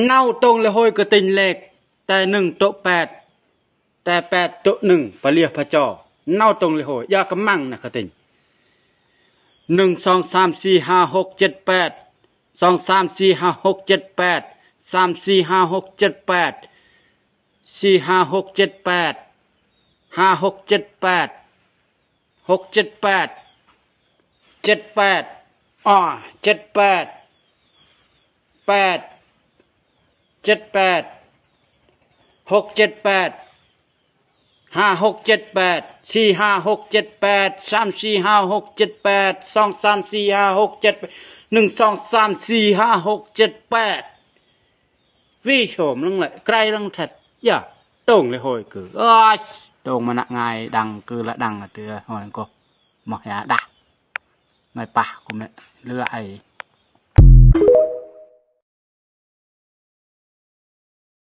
ເນົາຕົງເລີຍໂຫຍກະຕິງເລກ ແຕ່ໜຶ່ງໂຕະແປດ ແຕ່ແປດໂຕະໜຶ່ງ ປະເລຍພະຈໍ ເນົາຕົງເລີຍໂຫຍ ຢ່າກະມັງນະກະຕິງ ໜຶ່ງ ສອງ ສາມ ສີ່ ຫ້າ ຫົກ ເຈັດ ແປດ ສອງ ສາມ ສີ່ ຫ້າ ຫົກ ເຈັດ ແປດ ສາມ ສີ່ ຫ້າ ຫົກ ເຈັດ ແປດ ສີ່ ຫ້າ ຫົກ ເຈັດ ແປດ ຫ້າ ຫົກ ເຈັດ ແປດ ຫົກ ເຈັດ ແປດ ເຈັດ ແປດ ອາ ເຈັດ ແປດ ແປດ ເຈັດ ແປດ ຫົກ ເຈັດ ແປດ ຫ້າ ຫົກ ເຈັດ ແປດ ສີ່ ຫ້າ ຫົກ ເຈັດ ແປດ ສາມ ສີ່ ຫ້າ ຫົກ ເຈັດ ແປດ ສອງ ສາມ ສີ່ ຫ້າ ຫົກ ເຈັດ ແປດ ໜຶ່ງ ສອງ ສາມ ສີ່ ຫ້າ ຫົກ ເຈັດ ແປດ ວິໂສມລົງເລີຍ ໄກລອງແທັດ ຢ່າ ຕົງເລີຍໂຫຍຄື ໂອ້ຍ ຕົງມານະງາຍດັງຄືລະດັງອະເທື່ອ ໂຫຍກໍ ມາຫາດາ ມາປາກກຸມເຫຼືອໄອ